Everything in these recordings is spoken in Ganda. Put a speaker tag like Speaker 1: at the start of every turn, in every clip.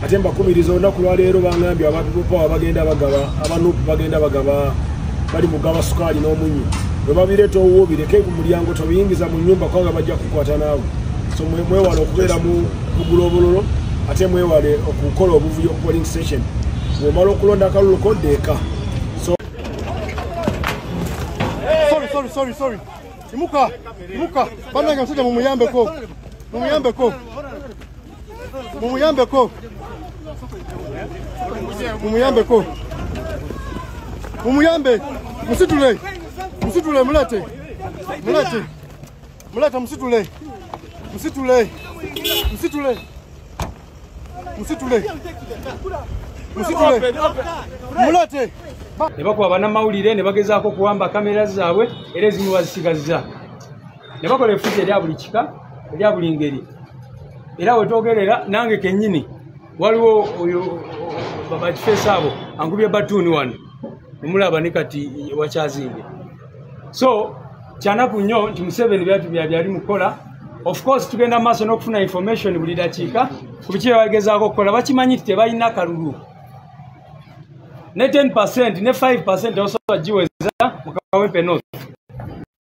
Speaker 1: Ate mbakumiriza olunaku lwaleero bangambye aba People Power bagenda bagaba, aba NUP bagenda bagaba, bali mugaba sukaali n'omunyu. Bwe babireeta owuwo bireke ku mulyango, tobiyingiza mu nnyumba kubanga bajja kukwata naawe. So mwewale okubeera mu kugula obululu, ate mwewale okukola obuvuyo ku polling station. Bw'omala okulonda akalulu kodda eka. So
Speaker 2: Sorry, sorry, sorry, sorry. Imuka, imuka. Bannange musajja mumuyambeko. Mumuyambeko. Mumuyambeko. Mumuyambeko. Mumuyambe. Musitule. Musitule mulete. Mulete. Mulete musitule. Musitule. Musitule. Musitule. Musitule. Mulete.
Speaker 3: Ne bakuba bannamawulire ne bagezaako okuwamba kamera zaabwe era ezimu bazisigazza. Ne bakola effujo erya buli kika, erya buli ngeri. Era we twogerera nange kennyini waliwo oyo bakifeesa abo ankubye batuuni wano, nemulaba ne kati wakyazinge. So kyanaku nnyo nti Museveni byali mukola. Of course tugenda maaso n'okufuna information buli dakiika ku biki bye bagezaako okukola. Bakimanyi nti tebalina kalulu ne 10% ne 5% tebasobola giweza mu Kawempe North.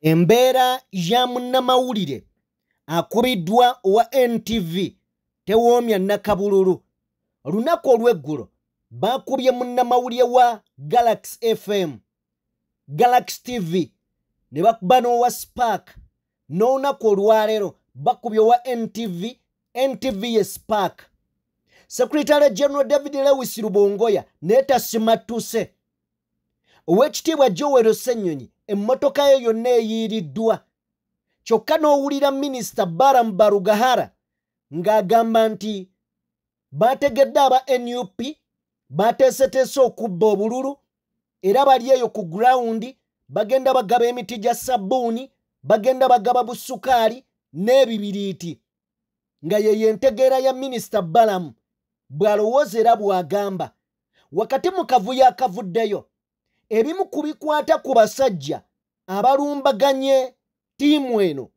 Speaker 4: Embeera ya munnamawulire akubiddwa owa NTV tewoomya Nakabululu. Olunaku olw'eggulo bakubye munnamawulire wa Galaxy FM, Galaxy TV ne bakuba n'owa Spark. N'olunaku olwaleero bakubye owa NTV, NTV ye Spark. Secretary General David Lewis Rubongoya naye tasimattuse. Oweekitiibwa Joel Ssenyonyi emmotoka ye yonna eyiiriddwa. Kyokka n'owulira Minisita Balaam Barugahara ng'agamba nti baategedde aba NUP baateeseteese okubba obululu era bali eyo ku ground bagenda bagaba emiti gya sabbuuni, bagenda bagaba busukaali n'ebibiriiti. Nga ye yentegeera ya Minisita Balaam bw'alowooza era bw'agamba. Wakati mu kavuyo akavuddeyo, ebimu ku bikwata ku basajja abalumbaganye ttiimu eno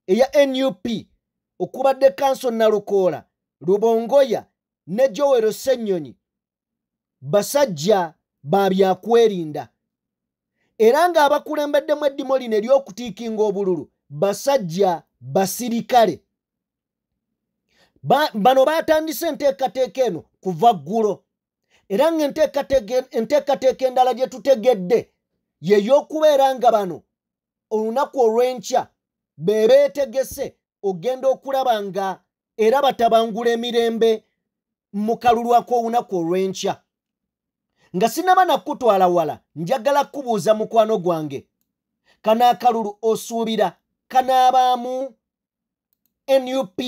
Speaker 4: eya NUP okubadde Kanso Nalukoola, Rubongoya ne Joel Ssenyonyi basajja ba byakwerinda. Era ng'abakulembeddemu eddimu lino ery'okutiikinga obululu basajja basirikale. Bano baatandise enteekateeka eno kuva ggulo. Era ng'enteekateeka endala gye tutegedde ye y'okubeera nga bano olunaku olw'enkya be beetegese ogenda okulaba nga era batabangula emirembe mu kalulu ak'olunaku olw'enkya. Nga sinnaba nakutwala wala, njagala kubuuza mukwano gwange, kano akalulu osuubira kanaabaamu NUP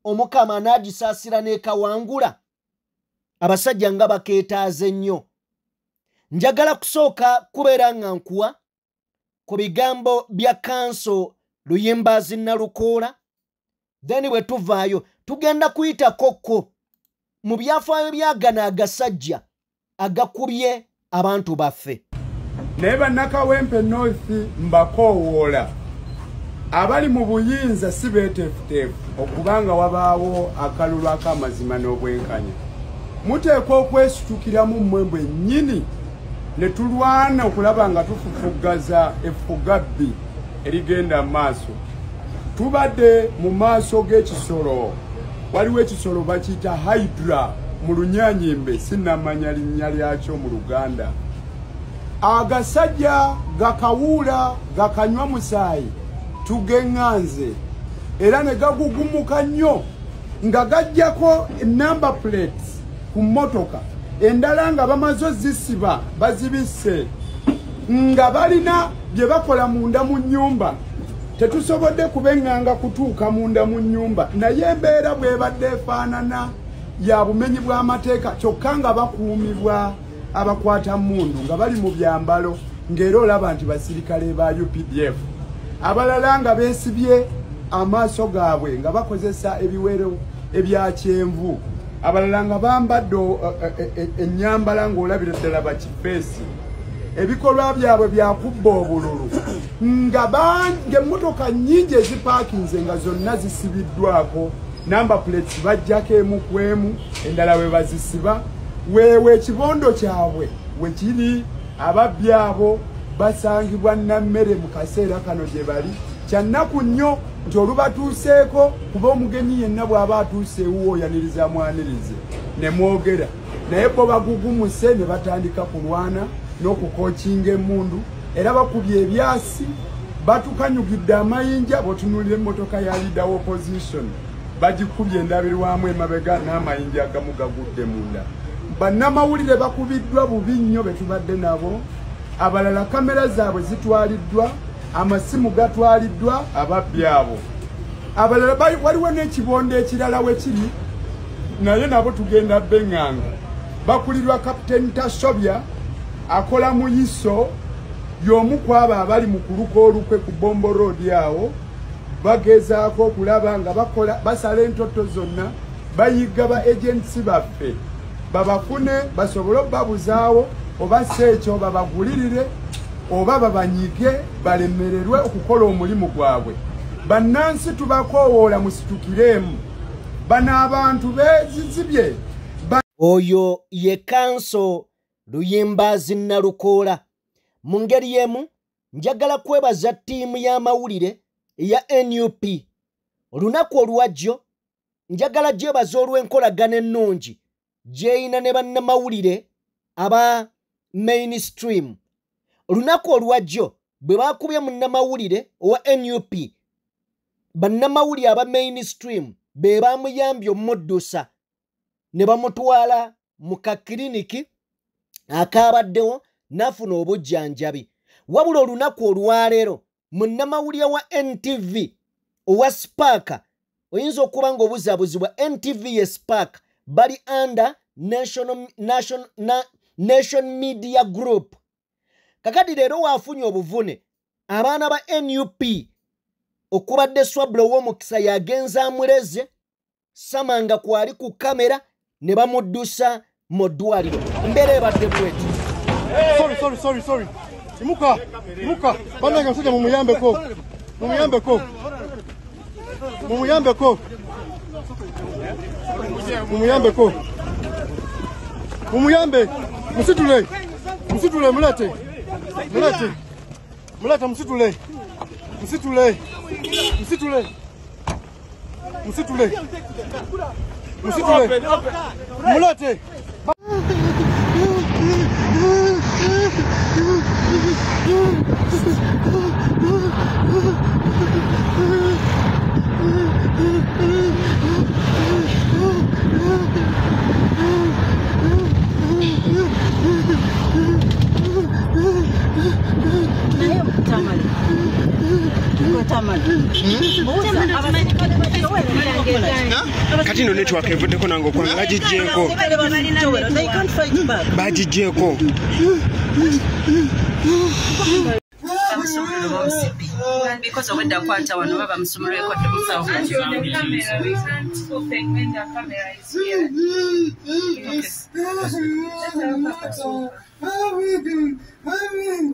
Speaker 4: Omukama anaagisaasira n'ekawangula? Abasajja nga bakeetaaze nnyo. Njagala kusooka kubeera nga nkuwa ku bigambo bya Kanso Luyimbazi Nalukoola, then bwe tuvaayo tugenda kuyitako ko mu byafaayo byagano agasajja agakubye abantu baffe.
Speaker 5: Naye bannakawempe North mbakoowoola, abali mu buyinza si beeteefuteefu okubanga wabaawo akalulu ak'amazima n'obwenkanya. Muteekwa okwesitukiramu mmwe bwennyini ne tulwana okulaba nga tufufuggaza effugabbi erigenda mu maaso. Tubadde mu maaso g'ekisolo, waliwo ekisolo bakiyita Hydra mu Lunyanyimbe, sinnamanya linnya lyakyo mu Luganda. Agasajja gakawuula gakanywa musaayi tugeŋŋanze era ne gagugumuka nnyo nga gajjako number plates ku mmotoka endala nga bamaze ozisiba bazibisse nga balina bye bakola munda mu nnyumba. Tetusobodde kubeŋŋanga kutuuka munda mu nnyumba, naye embeera bw'ebadde efaanana ya bumenyi bw'amateeka, kyokka nga bakuumibwa abakwata mmundu nga bali mu byambalo ng'era olaba nti basirikale ba UPDF. Abalala nga beesibye amaaso gaabwe nga bakozesa ebiwero ebya kyenvu, abalala nga bambadde ennyambala ng'olabira ddala bakifeesi. Ebikolwa byabwe byakubba obululu nga emmotoka nnyingi ezipaakinze nga zonna zisibiddwako Number plates bajjako emu ku emu, endala we bazisiba. Weewe ekibondo kyabwe wekiri. Ababbi abo basangibwa Nammere mu kaseera kano gye bali. Kyannaku nnyo nti olubatuuseeko, kuba omugenyi yenna bw'aba atuuse ewuwo oyaniriza mwanirize ne mwogera, naye bo bagugumuse ne batandika kulwana n'okukookinga emmundu, era bakubye ebyasi, batukanyugidde amayinja. Bw'otunuulira emmotoka ya leader opposition bagikubye endabirwamu emabega n'amayinja agamu gagudde munda. Bannamawulire bakubiddwa bubi nnyo be tubadde nabo, abalala kamera zaabwe zitwaliddwa, amasimu gatwaliddwa ababbi abo. Abalala waliwo n'ekibondo ekirala we kiri, naye nabo tugenda beŋŋanga. Bakulirwa Captain Tasobya akola mu ISO, y'omu ku abo abali mu kuluka olukwe ku Bombo Road awo. Bagezaako okulaba nga bakola, basala entotto zonna, bayiga ba agents baffe babafune basobole obbabuzaawo, oba si ekyo babagulirire oba babanyige balemererwe okukola omulimu gwabwe. Bannansi tubakoowoola musitukiremu, bano abantu beezizibye.
Speaker 4: Oyo ye Kanso Luyimbazi Nalukoola. Mu ngeri y'emu njagala kwebaza ttiimu y'amawulire eya NUP. Olunaku olwajjo njagala gyebaza olw'enkolagana ennungi gy'eyina ne bannamawulire aba mainstream. Olunaku olwajjo bwe baakubye munnamawulire owa NUP, bannamawulire aba mainstream be baamuyambye omuddusa ne bamutwala mu kakiriniki akaabaddewo n'afuna obujjanjabi. Wabula olunaku olwaleero munnamawulire wa NTV owa Spark, oyinza okuba ng'obuzaabuzibwa NTV ye Spark, bali under Nation Media Group. Kakati leero waafunye obuvune, abaana ba NUP okubadde Swablo w'omukisa yagenza amuleze Samanga kwali ku kamera ne bamuddusa mu ddwaliro. Embeera ebadde bweti.
Speaker 2: Sorry, sorry, sorry, sorry. Imuka, imuka. Bannange musajja mumuyambeko. Mumuyambeko. Mumuyambeko. Mumuyambeko. Mumuyambe. Musitule. Musitule mulete. Mulete. Mulete musitule. Musitule. Musitule. Musitule. Musitule. Mulete.
Speaker 6: Kati no network evuddeko nange okwange bagiggyeko, bagiggyeko.
Speaker 7: Because obwedda kwata wano baba musumulweko dde musawo.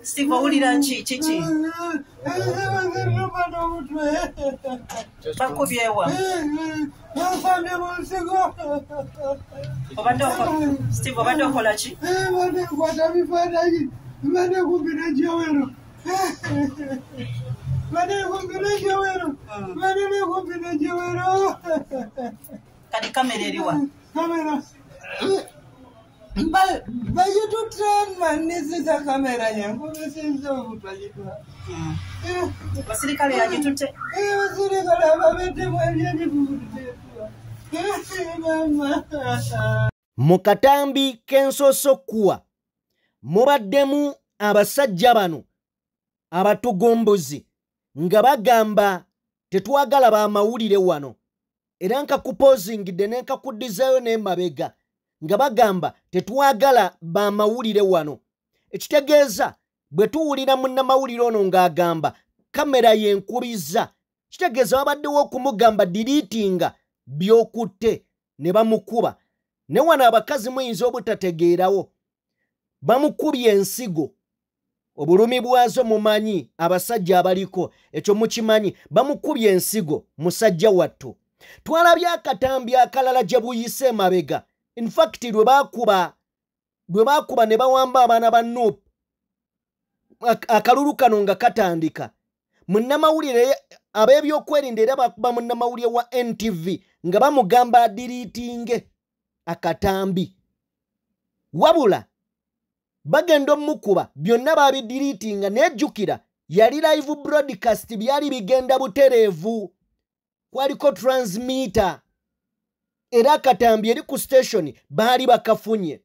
Speaker 7: Steve owulira ki kiki? Bakubyewa. Steve obadde okola ki? Kati kamera eriwa?
Speaker 8: Kamera kamera yangu.
Speaker 7: Basirikale yagitutte.
Speaker 4: Mu katambi k'ensoso kuwa mubaddemu abasajja bano abatugombozi nga bagamba tetwagala bamawulire wano, era nkakupozingidde ne nkakuddizayo n'emabega nga bagamba tetwagala bamawulire wano. Ekitegeeza bwe tuwulira munnamawulire ono ng'agamba kamera yenkubiza, kitegeeza babaddewo okumugamba diriitinga by'okutte ne bamukuba. Ne wano abakazi muyinza obutategeerawo, bamukubye ensigo, obulumi bwazo mumanyi, abasajja abaliko ekyo mukimanyi, bamukubye ensigo musajja wattu. Twalabye akatambi akalala gye buyise emabega. In fact lwe baakuba ne bawamba abaana ba NUP, akalulu kano nga katandika, munnamawulire ab'ebyokwerinda era bakuba munnamawulire wa NTV nga bamugamba adiriitinge akatambi. Wabula bagenda omukuba byonna babidiriitinga, nejjukira yali live broadcast, byali bigenda butereevu, kwaliko transmitter era akatambi eri ku station baali bakafunye.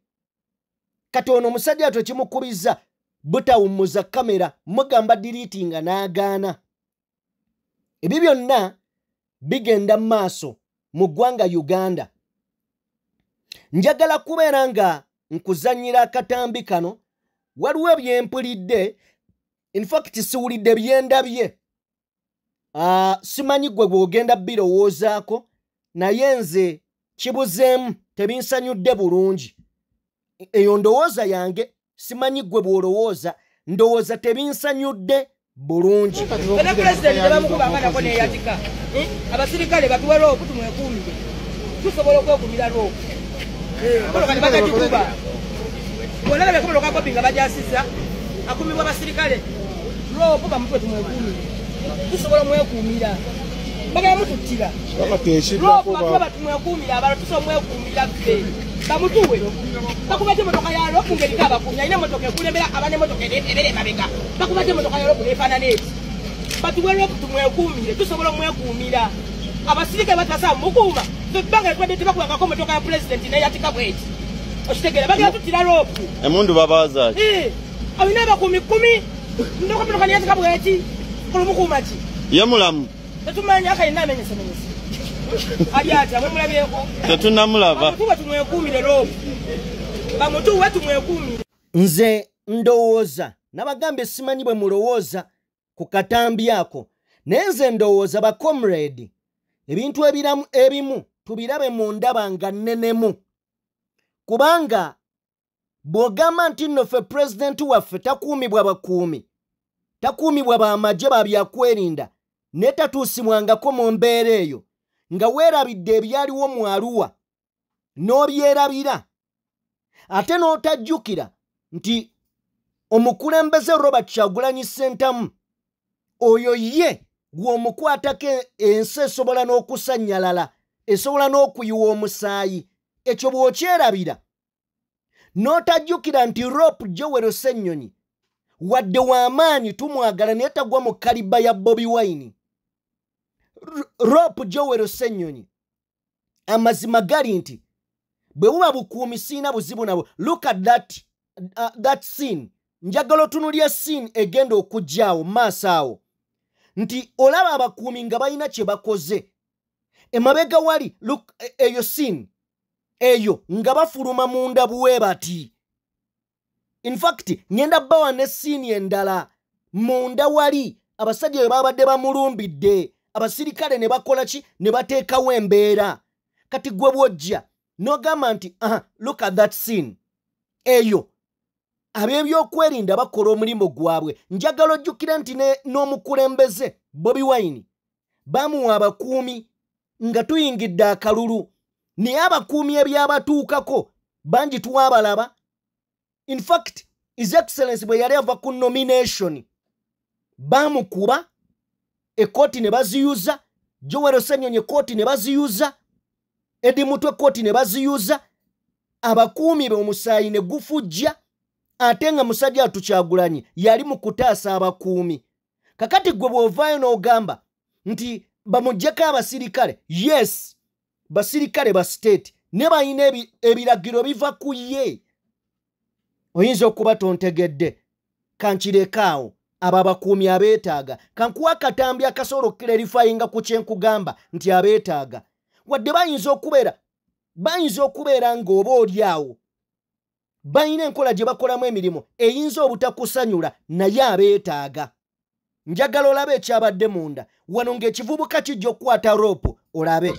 Speaker 4: Kati ono omusajja twekimukubiza butawummuza kamera, mugamba diriitinga n'agaana. Ebyo byonna bigenda mu maaso mu ggwanga Uganda. Njagala kubeera nga nkuzannyira akatambi kano. Waliwo byempulidde, in fact siwulidde byendabye. Simanyi gwe gw'ogenda birowoozaako, naye nze kibuzeemu, tebinsanyudde bulungi. Eyo ndowooza yange, simanyi gwe bw'olowooza, ndowooza tebinsanyudde bulungi.
Speaker 8: Ne pulezidenti tebamukubanga nako neeyatika. Abasirikale batuwe loopu tumwekuumire, tusobola okwekumira loopu. Emotoka tebagagikuba, bonna bekomotoka kopi nga bajasizza, akumibwa abasirikale. Loopu bamutuwe tumwekuumire, tusobola omwekuumira. Bagala mututtira loopu, batuwe batumwekuumira, abalala tusobola omwekuumira ffe. Bamutuwe bakubate emotoka ya loopu ng'eriko abakuumi, alina emotoka ekulembera aba n'emotoka ebeera emabega, bakubate emotoka ya loopu n'efaanana eti. Batuwe loopu tumwekuumire, tusobola omwekuumira. Abasirikale batasa mukuuma ebbanga litwadde tebakubangako emotoka ya pulezidenti neyatika bweti. Okitegeera, bagala tuttira loopu.
Speaker 9: Emundu babaza ki?
Speaker 8: Alina abakuumi 10, ndoko emotoka neyatika bweti, olumukuuma ki?
Speaker 9: Ye mulamu
Speaker 8: tetumanyi, akalina amenyesemenyese ali atya, mwemulabyeko?
Speaker 9: Tetunnamulaba.
Speaker 8: Bamutuwe tumwekuumire loopu, bamutuwe tumwekuumire.
Speaker 4: Nze ndowooza, nabagambye simanyi bwe mulowooza ku katambi ako, naye nze ndowooza ba comrade, ebintu ebiramu ebimu tubirabe mu ndaba nga nnenemu. Kubanga bw'ogamba nti nno ffe pulezidenti waffe takuumibwa bakuumi, takuumibwa bamagye ba byakwerinda, naye tatuusibwangako mu mbeera eyo, nga weerabidde ebyaliwo mu Arua n'obyerabira, ate n'otajjukira nti omukulembeze Robert Kyagulanyi Ssentamu oyo ye gw'omukwatako ensi esobola n'okusannyalala, esobola n'okuyiwa omusaayi. Ekyo bw'okyerabira n'otajjukira nti Rope Joel Ssenyonyi wadde w'amaanyi tumwagala naye tagwa mu kaliba ya Bobi Wine. Rope Joel Ssenyonyi, amazima gali nti bwe buba bukuumi siina buzibu nabo. Look at that scene. Njagala otunulya scene egenda okujjaawo maaso awo, nti olaba abakuumi nga balina kye bakoze emabega wali. Look eyo scene eyo nga bafuluma munda bwe bati. In fact ngenda bawa ne scene endala munda wali abasajja bwe babadde bamulumbidde, abasirikale ne bakola ki? Ne bateekawo embeera. Kati gwe bw'ojja n'ogamba nti look at that scene eyo, ab'ebyokwerinda bakola omulimu gwabwe. Njagala ojjukire nti n'omukulembeze Bobi Wine bamuwa abakuumi nga tuyingidde akalulu, naye abakuumi ebyabatuukako bangi twabalaba. In fact His Excellency bwe yali ava ku nomination bamukuba ekooti ne baziyuza, Joel Ssenyonyi ekooti ne baziyuza, Eddie Mutwe ekooti ne baziyuza, abakuumi be omusaayi ne gufujja, ate nga musajja Kyagulanyi yali mu kutaasa abakuumi. Kakati gwe bw'ovaayo n'ogamba nti bamuggyeko abasirikale, yes, basirikale ba state ne balina ebiragiro biva ku ye. Oyinza okuba tontegedde, kankireka awo. Abo abakuumi abeetaaga. Kankuwa akatambi akasobola okuclarifyinga ku kye nkugamba nti abeetaaga, wadde bayinza okubeera ng'oba oli awo balina enkola gye bakolamu emirimu eyinza obutakusanyula, naye abeetaaga. Njagala olabe ekyabadde munda wano ng'ekivubuka kijja okukwata rope, olabe.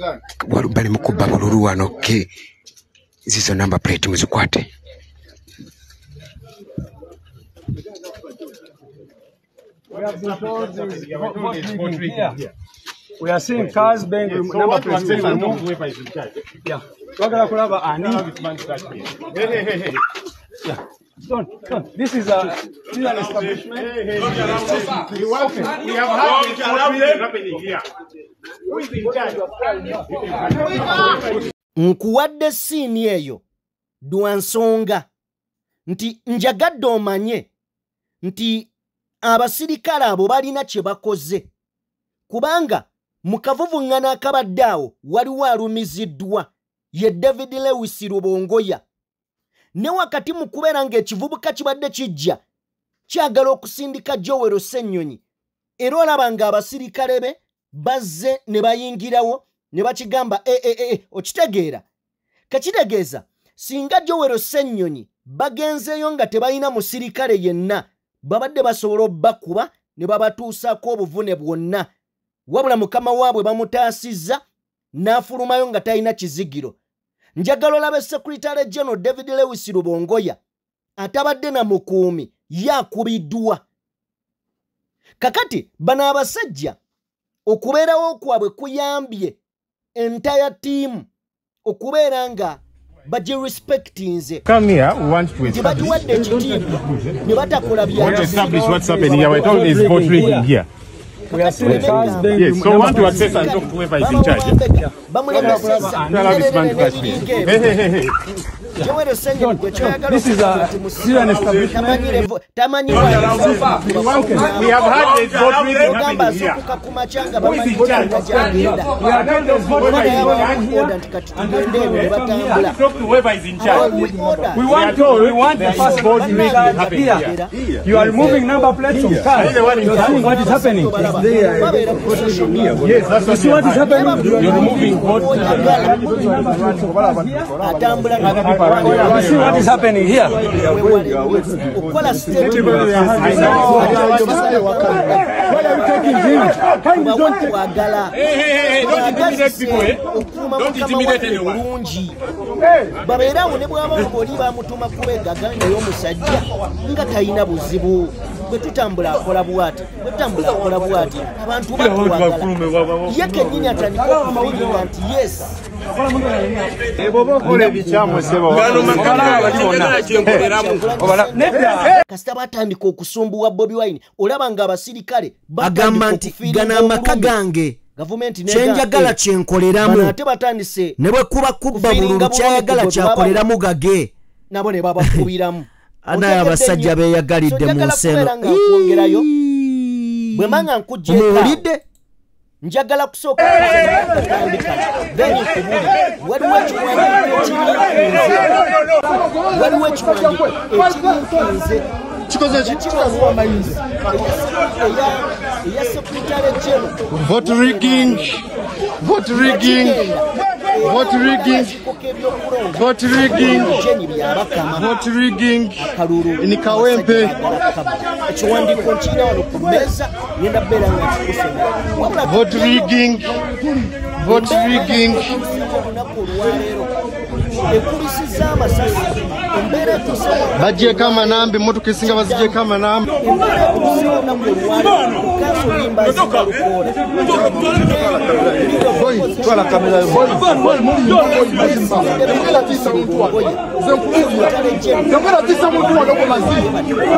Speaker 6: Bali mukubba bululu wano ke zizo number plate muzikwate.
Speaker 3: We have been told there is vote rigging here. We are seeing cars being number plates being removed. Yeah. Twagala kulaba ani. Yeah. Don't. This is an establishment.
Speaker 10: We have had happening here. Who is in charge?
Speaker 4: Nkuwadde siini eyo lwa nsonga nti njagadde omanye nti abasirikale abo balina kye bakoze, kubanga mu kavuvuŋŋano akabadde awo waliwo alumiziddwa ye David Lewis Rubongoya. Ne wakati mu kubeera ng'ekivubuka kibadde kijja kyagala okusindika Joel Ssenyonyi, era olaba ng'abasirikale be bazze ne bayingirawo ne bakigamba okitegeera. Kakitegeeza singa Joel Ssenyonyi bagenzeeyo nga tebalina musirikale yenna, babadde basobola obbakuba ne babatuusaako obuvune bwonna. Wabula mukama waabwe bamutaasizza n'afulumayo nga talina kizigiro. Njagala olabe Secretary General David Lewis Rubongoya atabadde na mukuumi yakubiddwa. Kakati bano abasajja okubeerawo kwabwe kuyambye entire team okubeera nga bagirespectinze.
Speaker 10: Come here, we want to establish.
Speaker 4: Ne batakola
Speaker 10: We want to establish what's happening here. We're told there's vote rigging here.
Speaker 3: We are seeing cars being
Speaker 10: Yes, so we want to access and talk to whoever is in charge. Allow this man to touch me. Hey, hey, hey, hey.
Speaker 3: This is an establishment.
Speaker 10: We have had this vote rigging happening here. Who is in charge?
Speaker 3: We are told there's vote rigging here.
Speaker 10: And talk to whoever is in charge.
Speaker 3: We want the first vote rigging
Speaker 10: happening here.
Speaker 3: You are removing number plates of cars. You are seeing what is happening.
Speaker 10: Yes, that's
Speaker 3: You see what is happening?
Speaker 10: You're removing vote.
Speaker 3: You see what is happening here?
Speaker 10: Hey, don't intimidate people, eh? Don't intimidate anyone.
Speaker 4: Babeerawo ne bw'aba ng'oli bamutuma kubeegaga naye omusajja nga talina buzibu. Bwe tutambula akola bw'ati, bwe tutambula akola bw'ati, abantu batwagala. Ye kennyini atandika okufiiringa nti yes. Kasita batandika okusumbuwa Bobi Wine, olaba ng'abasirikale
Speaker 11: agamba nti gano amaka gange, kyenjagala kyenkoleramu,
Speaker 4: ate batandise
Speaker 11: ne bwe kuba kubba bululu kyayagala kyakoleramu gage,
Speaker 4: nabo ne babakubiramu.
Speaker 11: Anaye abasajja beeyagalidde mu nsi eno.
Speaker 4: Bwe manga nkuggyeko
Speaker 11: Muwulidde?
Speaker 4: Njagala kusooka kutandika, then nkubulire. Waliwo ekiwandiiko ekirinkinze eya Secretary General.
Speaker 2: Vote rigging, vote rigging, vote rigging, vote rigging, vote rigging in Kawempe.
Speaker 4: Ekiwandiiko nkirina wano ku mmeeza, ngenda kubeera nga nkikusomera. Wabula
Speaker 2: Vote rigging, vote rigging.
Speaker 4: Olunaku olwaleero ekubisizza amasasi, embeera etuuse
Speaker 2: Bagyeko amanamba, emmotoka esinga bazigyeko amanamba.
Speaker 4: Embeera etuuse olunaku olwaleero ku kanso Limbazi Nalukoola.
Speaker 2: Twala kamera yo.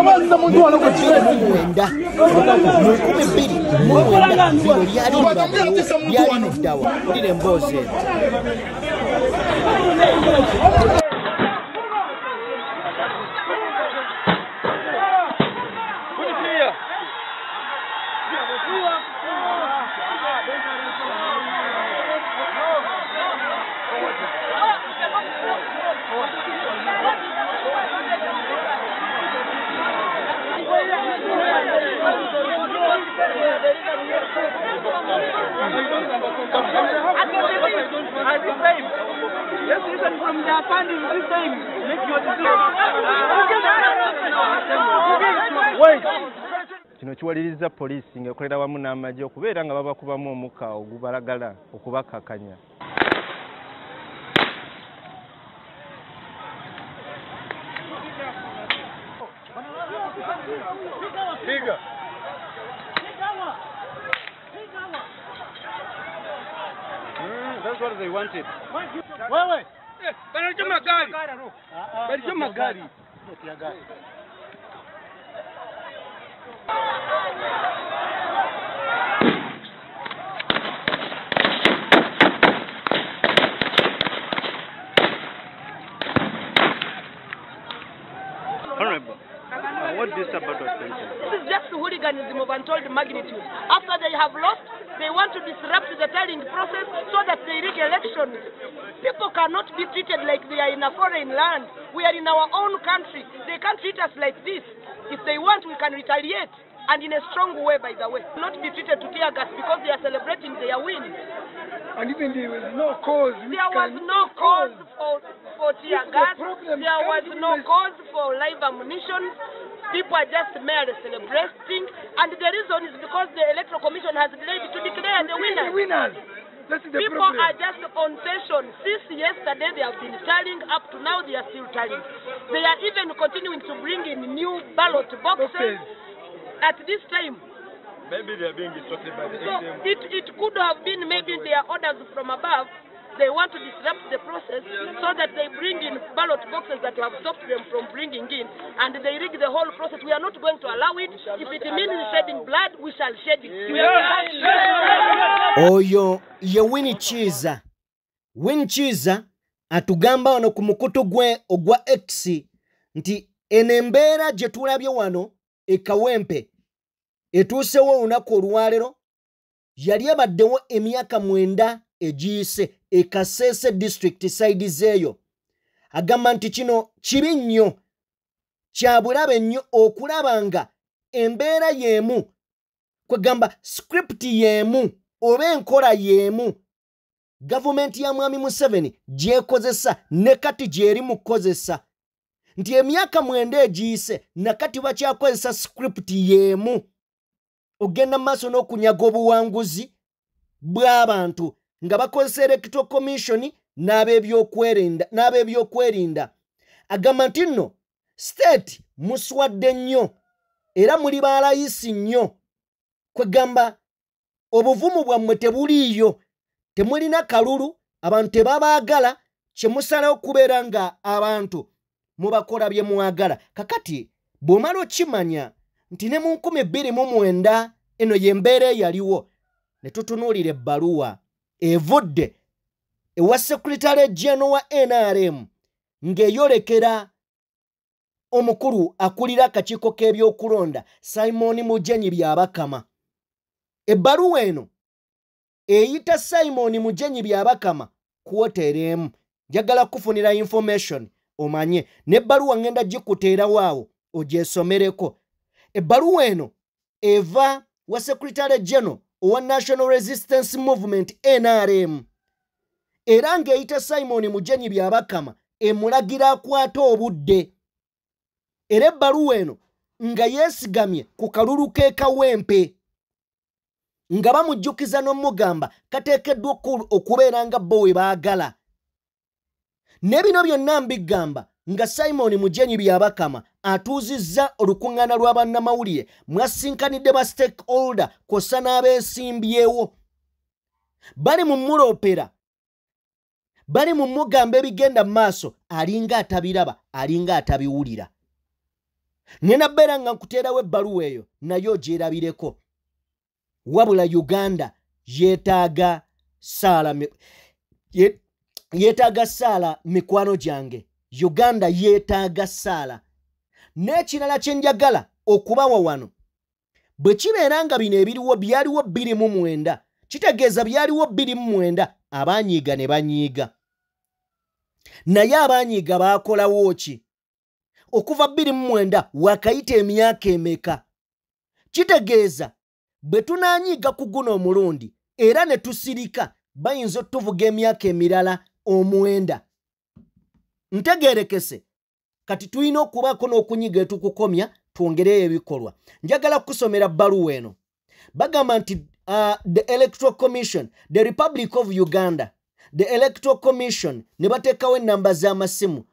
Speaker 4: Mwenda mu 2009 bino lyali lyali luddawa. Wulira emboozi eno.
Speaker 9: Kino kiwaliriza poliisi ng'ekolera wamu n'amagye okubeera nga babakubamu omukka ogubalagala okubakakanya.
Speaker 10: Piga.
Speaker 12: they wanted.
Speaker 2: Wewe.
Speaker 12: Balichoma gari. Balichoma gari. Honorable, what is this about?
Speaker 8: This is just hooliganism of untold magnitude. After they have lost, they want to disrupt the tallying process so that they rig elections. People cannot be treated like they are in a foreign land. We are in our own country. They can't treat us like this. If they want, we can retaliate. And in a strong way, by the way. Not be treated to tear gas because they are celebrating their win.
Speaker 12: And even there was no cause.
Speaker 8: There was no cause for tear gas. There was no cause for live ammunition. People are just merely celebrating. And the reason is because the Electoral Commission has delayed to declare the winners.
Speaker 12: The winners. That's the
Speaker 8: People
Speaker 12: problem.
Speaker 8: Are just on session. Since yesterday they have been tallying, up to now they are still tallying. They are even continuing to bring in new ballot boxes. At this time.
Speaker 9: Maybe they are being instructed by the
Speaker 8: so it could have been maybe their orders from above. They want to disrupt the process so that they bring in ballot boxes that have stopped them from bringing in, and they rig the whole process. We are not going to allow it. If it means shedding blood, we shall shed it.
Speaker 4: Oyo ye Winnie Kiiza. Winnie Kiiza atugamba wano ku mukutu gwe ogwa X nti eno embeera gye tulabye wano e Kawempe etuusewo olunaku olwaleero yali ebaddewo emyaka 9 egiyise e Kasese district side zeeyo. Agamba nti kino kibi nnyo, kya bulabe nnyo okulaba nga embeera y'emu, kwegamba script y'emu oba enkola y'emu gavumenti ya Mwami Museveni gy'ekozesa ne kati gy'eri mu kukozesa, nti emyaka 9 egiyise nakati bakyakozesa script y'emu ogenda maaso n'okunyaga obuwanguzi bw'abantu nga bakozesa Electoral Commission n'ab'ebyokwerinda. Agamba nti nno state muswadde nnyo era muli balayisi nnyo, kwegamba obuvumu bwammwe tebuliiyo, temulina kalulu, abantu tebabaagala, kye musalawo okubeera nga abantu mubakola bye mwagala. Kakati bw'omala okimanya nti ne mu 2009 eno y'embeera eyaliwo, ne tutunuulira ebbaluwa evudde ewa Secretary General wa NRM ng'eyolekera omukulu akulira akakiiko k'ebyokulonda Simon Mugenyi Byabakama. Ebbaluwa eno eyita Simon Mugenyi Byabakama kuwoteera emu. Njagala kufunira information omanye n'ebbaluwa ngenda gikuteerawo awo ogyesomereko. Ebbaluwa eno eva wa Secretary General owa National Resistance Movement NRM era ng'eyita Simon Mugenyi Byabakama emulagira akwata obudde. Era ebbaluwa eno nga yeesigamye ku kalulu k'e Kawempe nga bamujjukiza n'omugamba kateekeddwa okubeera nga bo we baagala. Ne bino byonna mbigamba nga Simon Mugenyi Byabakama atuuzizza olukuŋŋaana lwa bannamawulire mwasinkanidde ba stakeholder kw'ossa n'abeesimbyewo. Bali mu muloopera, bali mu mugamba ebigenda mu maaso, alinga atabiraba, alinga atabiwulira. Ngenda bbeera nga nkuteerawo ebbaluwa eyo naye ogyerabireko. Wabula Uganda yeetaaga saala, yeetaaga saala mikwano gyange. Uganda yeetaaga saala. N'ekirala kye njagala okubawa wano, bwe kibeera nga bino ebiriwo byaliwo 2009, kitegeeza byaliwo 2009 abanyiiga ne banyiiga. Naye abanyiiga baakolawo ki? Okuva 2009 wakayita emyaka emeka? Kitegeeza bwe tunaanyiiga ku guno omulundi era ne tusirika, bayinza otuvuga emyaka emirala 9. Ntegeerekese kati tulina okubaako n'okunyiga etukukomya twongereyo ebikolwa. Njagala kusomera bbaluwa eno. Bagamba nti the Electoral Commission, the Republic of Uganda, the Electoral Commission ne bateekawo ennamba z'amasimu,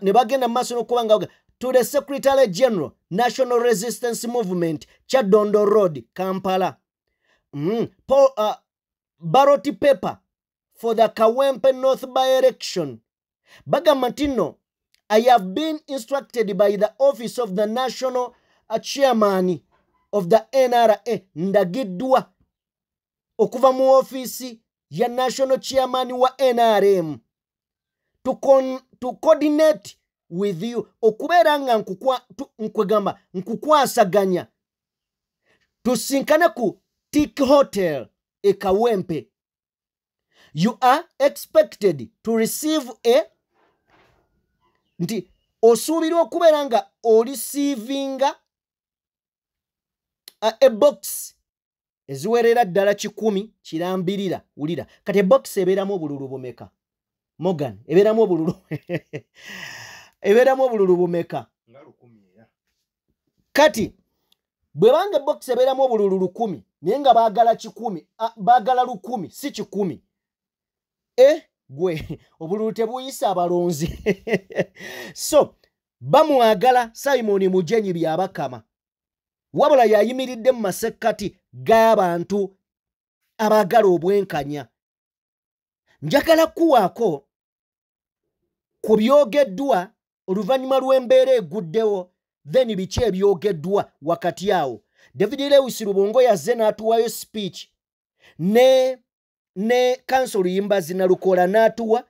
Speaker 4: ne bagenda mu maaso n'okuba nga to the Secretary General, National Resistance Movement, Kyadondo Road, Kampala. Paul, ballot paper for the Kawempe North by-election. Bagamba nti nno I have been instructed by the office of the national chairman of the NRA, ndagiddwa okuva mu ofiisi ya national chairman wa NRM to coordinate with you, okubeera nga nkwegamba nkukwasaganya tusinkane ku Tik Hotel e Kawempe. You are expected to receive a, nti osuubirwa okubeera nga oreceivinga a box eziwerera ddala 100 kirambirira. Wulira kati ebox ebeeramu obululu bumeka? Morgan, ebeeramu obululu ebeeramu obululu bumeka? Kati bwebanga ebox ebeeramu obululu 1000 naye nga baagala 100, baagala 1000 si 100. Gwe obululu tebuyisa abalonzi. So bamwagala Simon Mujenyi Byabakama, wabula yayimiridde mu masekkati g'abantu abaagala obwenkanya. Njagala kuwaako ku byogeddwa oluvannyuma lw'embeera eguddewo, then biki ebyogeddwa wakati awo. David Lewis Rubongo yazze n'atuwayo speech ne Counsel Luyimbazi Nalukola n'atuwa,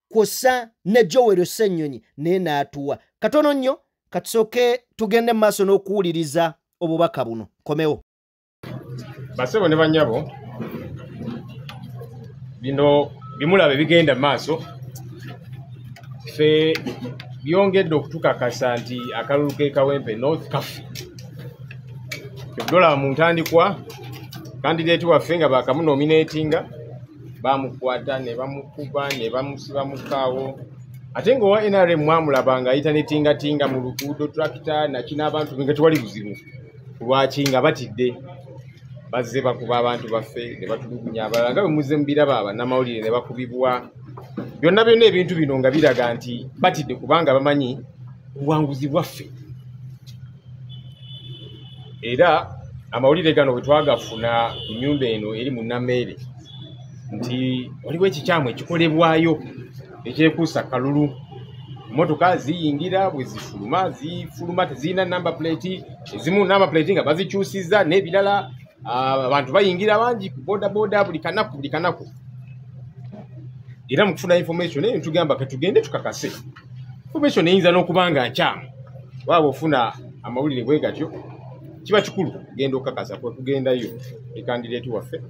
Speaker 4: kwossa ne Joel Ssenyonyi naye n'atuwa. Katono nnyo katusooke tugende mu maaso n'okuwuliriza obubaka buno. Komewo.
Speaker 10: Basebo ne bannyabo, bino bimulaba ebigenda mu maaso ffe byongedde okutukakasa nti akalulu k'e Kawempe North kaffe. Kyovudde mu ntandikwa kandideeti waffe nga baakamunominatinga bamukwata ne bamukuba ne bamusiba mu kaawo, ate ng'owa NRM mwamulaba ng'ayita ne tingatinga mu luguudo, tractor naki n'abantu nga tewali buzibu. Lwaki? Nga batidde, bazze bakuba abantu baffe ne batulugunya abalala nga bwe muzze mubiraba bannamawulire ne bakubibwa. Byonna byonna ebintu bino nga biraga nti batidde kubanga bamanyi obuwanguzi bwaffe. Era amawulire gano bwe twagafuna ku nnyumba eno eri mu Nammeere nti waliwo ekikyamu ekikolebwayo ekyekuusa kalulu. Mmotoka ziyingira bwe zifuluma, zifuluma tezirina number plate, ezimu number plate nga bazikyusizza n'ebirala. Abantu bayingira bangi ku boda boda buli kanaku buli kanaku. Era mu kufuna information eyo tugamba katugende tukakase. Information eyinza n'okuba nga nkyamu. Waaba ofuna amawulire bwe gatyo kiba kikulu genda okukakasa kwe kugendayo ne kandideeti waffe.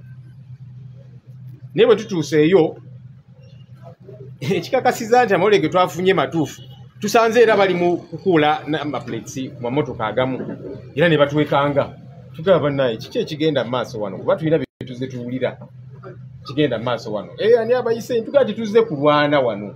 Speaker 10: Naye bwe tutuuseeyo ekikakasiza nti amawulire ge twafunye matuufu, tusanze era bali mu kukuula number plates ku mamotoka agamu era ne batwekanga. Tugamba bannaye kiki ekigenda mu maaso wano, kuba tulina bye tuzze tuwulira kigenda mu maaso wano. Ani abayise? Tugamba tituzze kulwana wano,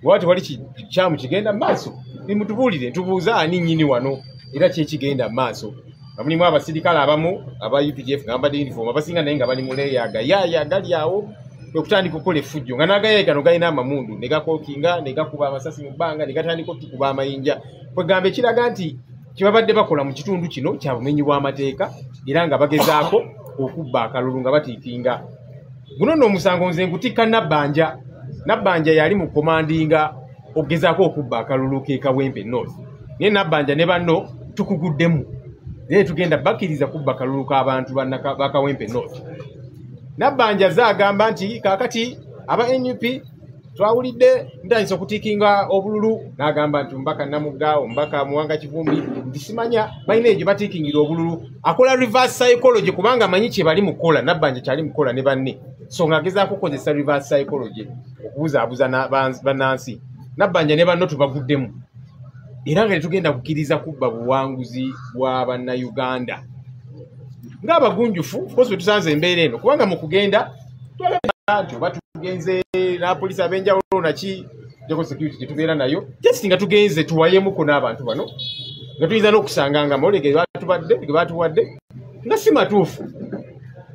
Speaker 10: oba tewali kikyamu kigenda mu maaso, nimutubuulire. Tubuuza ani nnyini wano era ki ekigenda mu maaso. Nga mulimu abasirikale abamu aba UPDF nga bambadde uniform, abasinga naye nga bali mu leeya agayaaya agali awo okutandika okukola effujjo, nga n'agayaaya gano galina amamundu ne gakookinga ne gakuba amasasi mu bbanga ne gatandika okutukuba amayinja. Kwegamba ekiraga nti kye babadde bakola mu kitundu kino kya bumenyi bw'amateeka era nga bagezaako okubba akalulu nga batiikinga. Guno nno omusango nze ngutikka Nabbanja. Nabbanja yali mu komandinga okugezaako okubba akalulu k'e Kawempe North, naye Nabbanja ne banno tukuguddemu, naye tugenda bakkiriza kubba kalulu k'abantu ba Kawempe North. Nabbanja zaagamba nti kaakati aba NUP twawulidde ntandise okutiikinga obululu, n'agamba nti omubaka Namugga, omubaka Muwanga Kivumbi nti simanya balina egyo batiikingira obululu. Akola reverse psychology kubanga amanyi kye bali mu kukola, Nabbanja kyali mu kukola ne banne, so ng'agezaako okukozesa reverse psychology okubuzaabuza bannansi. Nabbanja ne banno tubaguddemu era nga tetugenda kukkiriza kubba buwanguzi bwa bannayuganda ng'abagunjufu. Of course bwe tusanze embeera eno, kubanga mu kugenda twalaba nti oba tugenze n'apoliisi ab'enjawulo naki jeko security gye tubeera nayo, just nga tugenze tuwayemuko n'abantu bano nga tuyinza n'okusanga nga amawulire ge batubadde ge batuwadde nga si matuufu.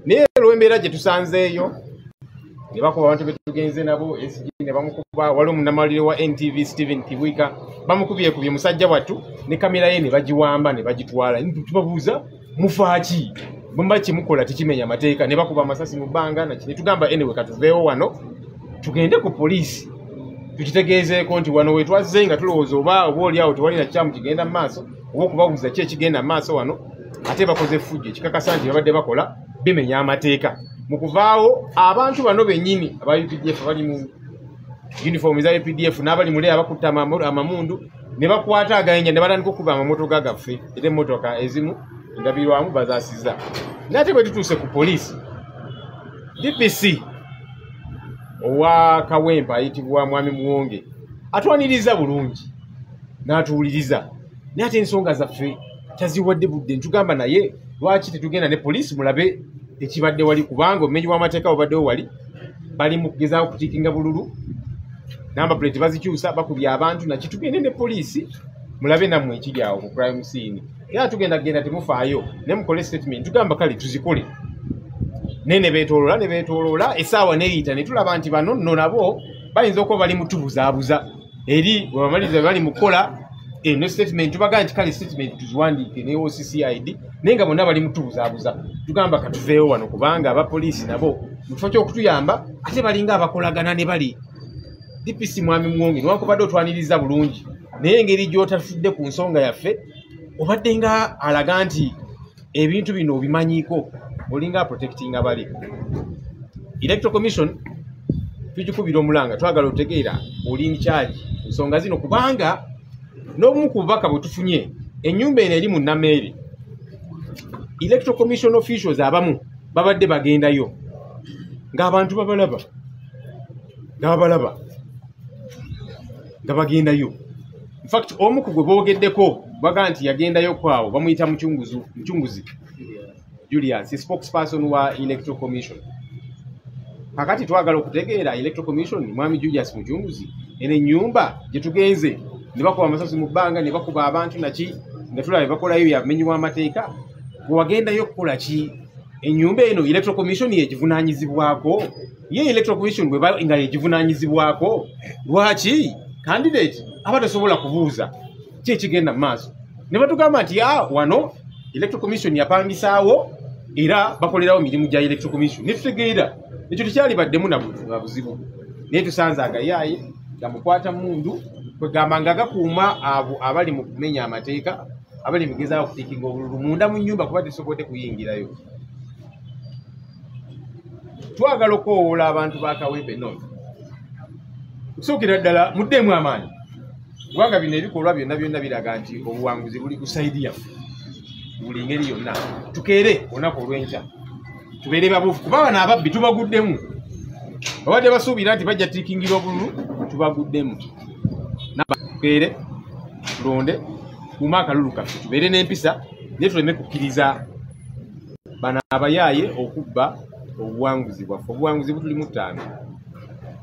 Speaker 10: Naye olw'embeera gye tusanzeeyo ne bakuba abantu be tugenze nabo, SG ne bamukuba, waliwo munnamawulire wa NTV Stephen Kibwika bamukubyekubye musajja wattu ne kamera ye ne bagiwamba ne bagitwala. Tubabuuza mufaaki, bwe muba kyemukola tekimenya mateeka, ne bakuba amasasi mu bbanga naki. Ne tugamba anyway katuveewo wano Tugende ku poliisi tukitegeezeeko nti wano wetwazze nga tulowooza oba oli awo tewali na kikyamu kigenda mu maaso, oba okubabuuza ki ekigenda mu maaso wano, ate bakoze effujjo ekikakasa nti babadde bakola bimenya amateeka. Mu kuvaawo abantu bano bennyini aba UPDF abali mu uniform za UPDF n'abali mule abakutte amamundu ne bakwata agayinja ne batandika okuba amamotoka gaffe, era emmotoka ezimu endabirwamu bazaasizza. Naye ate bwe tutuuse ku poliisi, DPC owa Kawempe ayitibwa Mwami Muwonge atwaniriza bulungi n'atuwuliriza, naye ate ensonga zaffe taziwadde budde. Ntugamba naye lwaki tetugenda ne poliisi mulabe ekibadde wali, kubanga obumenyi bw'amateeka bubaddewo wali, bali mu kugezaako kutiikinga bululu, namba plate bazikyusa, bakubye abantu naki. Tugende ne poliisi mulabe nammwe ekiri awo mu crime scene. Era tugenda genda temufaayo ne mukole statement. Tugamba kale tuzikole, naye ne beetooloola essaawa neeyita ne tulaba nti bano nno nabo bayinza okuba bali mutubuzaabuza eri bwe bamaliriza bali mu kukola eno statement. Tubagamba nti kale statement tuziwandiike ne OCCID, naye nga bonna bali mutubuzaabuza. Tugamba katuveewo wano kubanga abapoliisi nabo mu kifo ky'okutuyamba ate balinga abakolagana ne bali. DPC Mwami Muwonge newankubadde otwaniriza bulungi, naye engeri gy'otafudde ku nsonga yaffe obadde nga alaga nti ebintu bino obimanyiiko, olinga protectinga bali. Electoral Commission tugikubira omulanga, twagala otegeera oli in charge nsonga zino, kubanga n'obumu ku bubaka bwe tufunye, ennyumba eno eri mu Nameere, Electoral Commission officials abamu babadde bagendayo ng'abantu babalaba nga bagendayo. In fact omu ku gwe boogeddeko baga nti yagendayo kwawo, bamuyita Mucunguzi Julius, spokesperson wa Electoral Commission. Kakati twagala okutegeera Electoral Commission Mwami Julius Mucunguzi, eno ennyumba gye tugenze ne bakuba amasasi mu bbanga ne bakuba abantu naki, nga tulaba bakolayo byamenyi w'amateeka, gwe wagendayo okukola ki? Ennyumba eno Electoral Commission yegivunaanyizibwako. Ye Electoral Commission bwe nga yegivunaanyizibwako, lwaki candidate aba tasobola kubuuza ki ekigenda mu maaso? Ne batugamba nti wano Electoral Commission yapangisaawo era bakolerawo mirimu gya Electoral Commission. Ne tutegeera ekyo tekyalibaddemu na buzibu, naye tusanze agayaaye gamukwata mundu, kwegamba nga gakuuma abo abali mu kumenya amateeka, abali mu kugezaako okutiikinga obululu munda mu nnyumba kuba tesobodde kuyingirayo. Twagala okukoowoola abantu ba Kawempe North okusookera ddala muddeemu amaanyi, kubanga bino ebikolwa byonna byonna biraga nti obuwanguzi buli ku sayidi yaffe buli ngeri yonna. Tukeere olunaku olw'enkya tubeere babuufu, kuba bano ababbi tubaguddemu. Babadde basuubira nti bajja tiikingira obululu, tubaguddemu. Tukeere tulonde, tukuume akalulu kaffe, tubeere n'empisa, naye tuleme kukkiriza bano abayaaye okubba obuwanguzi bwaffe. Obuwanguzi butuli mu 5,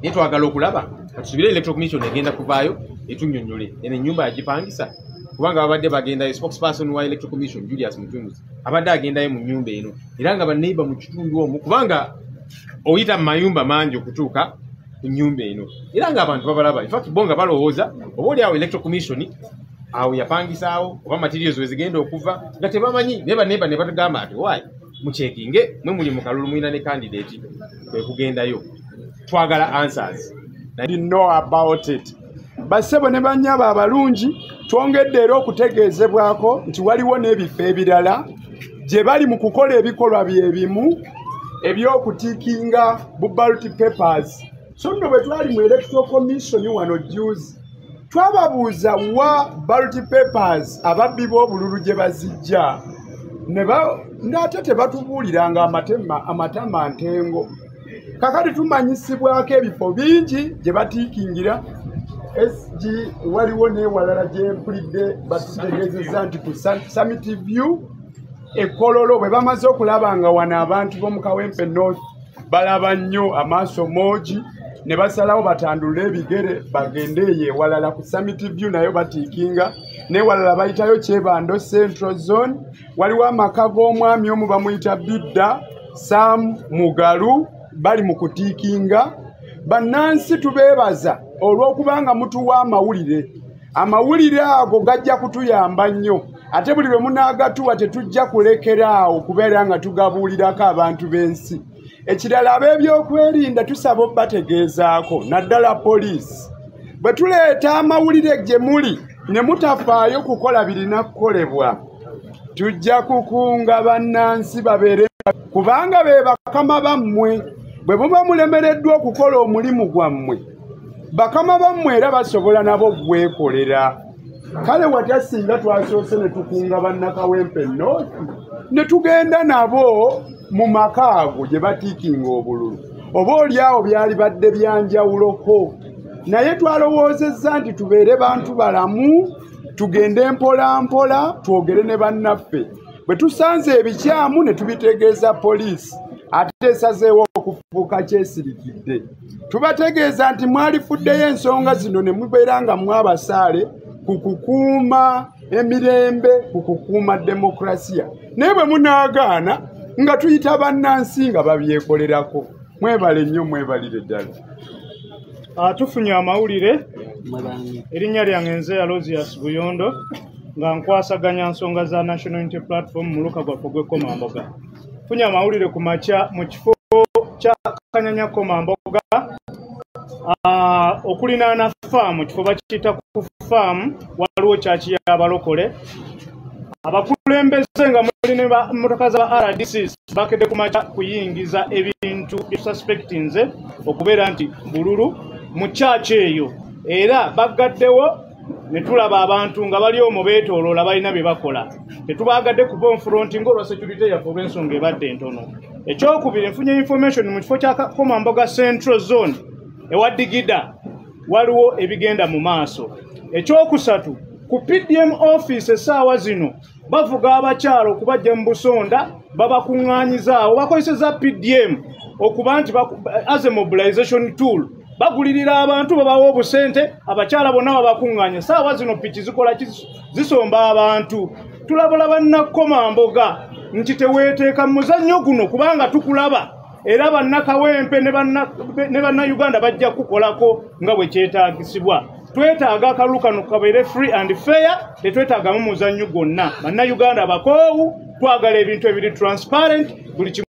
Speaker 10: naye twagala okulaba katusubire Electoral Commission egenda kuvaayo etunnyonnyole eno ennyumba yagipangisa, kubanga babadde bagendayo. Spokesperson wa Electoral Commission Julius Mucunguzi abadde agendayo mu nnyumba eno, era nga banneiba mu kitundu omwo, kubanga oyita mu mayumba mangi okutuuka ku nnyumba eno, era ng'abantu babalaba. In fact bo nga balowooza oba oli awo Electoral Commission awo yapangisaawo oba materials we zigenda okuva, nga tebamanyi. Naye banneiba ne batugamba nti waayi mucekinge mwe muli mu kalulu mulina ne candidate, kwe kugendayo. Twagala answers.
Speaker 5: Know about it. Bassebo ne bannyabo abalungi, twongedde era okutegeezebwako nti waliwo n'ebifo ebirala gye bali mu kukola ebikolwa bye bimu eby'okutiikinga bu ballot papers. So nno bwe twali mu Electoral Commission wano juzi, twababuuza wa ballot papers ababbi b'obululu gye bazijja, n'ate tebatubuuliranga amatama ntengo. Kakati tumanyisibwako ebifo bingi gye batiikingira. SG waliwo n'ewalala gye mpulidde batutegeezezza nti ku Summit View e Kololo bwe bamaze okulaba nga wano abantu b'omu Kawempe North balaba nnyo amaaso moogi, ne basalawo batandule ebigere bagende eyo ewalala ku Summit View nayo batiikinga. N'ewalala bayitayo Kyebando Central Zone, waliwo amaka g'omwami omu bamuyita Bidda Sam Mugalu, bali mu kutiikinga. Bannansi tubeebaza olw'okubanga mutuwa amawulire. Amawulire ago gajja kutuyamba nnyo, ate buli lwe munaagatuwa tetujja kulekera awo kubeera nga tugabuulirako abantu b'ensi. Ekirala, ab'ebyokwerinda tusaba obbategeezaako, naddala poliisi, bwe tuleeta amawulire gye muli ne mutafaayo kukola birina kukolebwa, tujja kukunga bannansi babeere, kubanga be bakama bammwe. Bwe muba mulemereddwa okukola omulimu gwammwe, bakama bammwe era basobola nabo gwekolera. Kale watya singa twasoose ne tukunga bannakawempe North ne tugenda nabo mu maka ago gye batiikinga obululu, oba oli awo byali badde byanjawuloko. Naye twalowoozezza nti tubeere bantu balamu, tugende mpola mpola, twogere ne bannaffe. Bwe tusanze ebikyamu ne tubitegeeza poliisi, ate esazeewo okufuuka kyesirikidde. Tubategeeza nti mwalifuddeyo ensonga zino ne mubeera nga mwabasaale ku kukuuma emirembe, ku kukuuma demokrasiya. Naye bwe munaagaana nga tuyita bannansi nga babyekolerako. Mwebale nnyo, mwebalire ddala.
Speaker 13: Tufunye amawulire. Erinnya lyange nze Aloysius Buyondo, nga nkwasaganya nsonga za National Unity Platform mu luka gwaffe ogw'e Komamboga. Funye amawulire ku makya mu kifo kya Kanyanya Komamboga, okulinaana faamu, kifo bakiyita ku faamu, waliwo kyaki y'abalokole. Abakulembeze nga muli ne mmotoka za RDCs bakedde ku makya kuyingiza ebintu byesuspectinze okubeera nti bululu mu kyaki eyo, era baggaddewo ne tulaba abantu nga bali omwo beetooloola, balina bye bakola. Tetubaagadde kuba confronting olwa security yaffe, olw'ensonga ebadde entono. Ekyokubiri, nfunye information mu kifo kya Komamboga Central Zone ewa Digida waliwo ebigenda mu maaso. Ekyokusatu, ku PDM office essaawa zino bavuga abakyala okubajja mu busonda, babakuŋŋaanyizaawo, bakozeseza PDM okuba nti as a mobilization tool. Bagulirira abantu, babawa obusente, abakyala bonna babakuŋŋaanya. Saawa zino piki zikola zisomba abantu. Tulabula bannakomamboga nti teweeteeka mu muzannyo guno, kubanga tukulaba, era bannakawempe ne bannayuganda bajja kukolako nga bwe kyetaagisibwa. Twetaaga akalulu kano kabeere free and fair, tetwetaagamu muzannyo gwonna. Bannayuganda bakoowu, twagala ebintu ebiri transparent, buli kimu.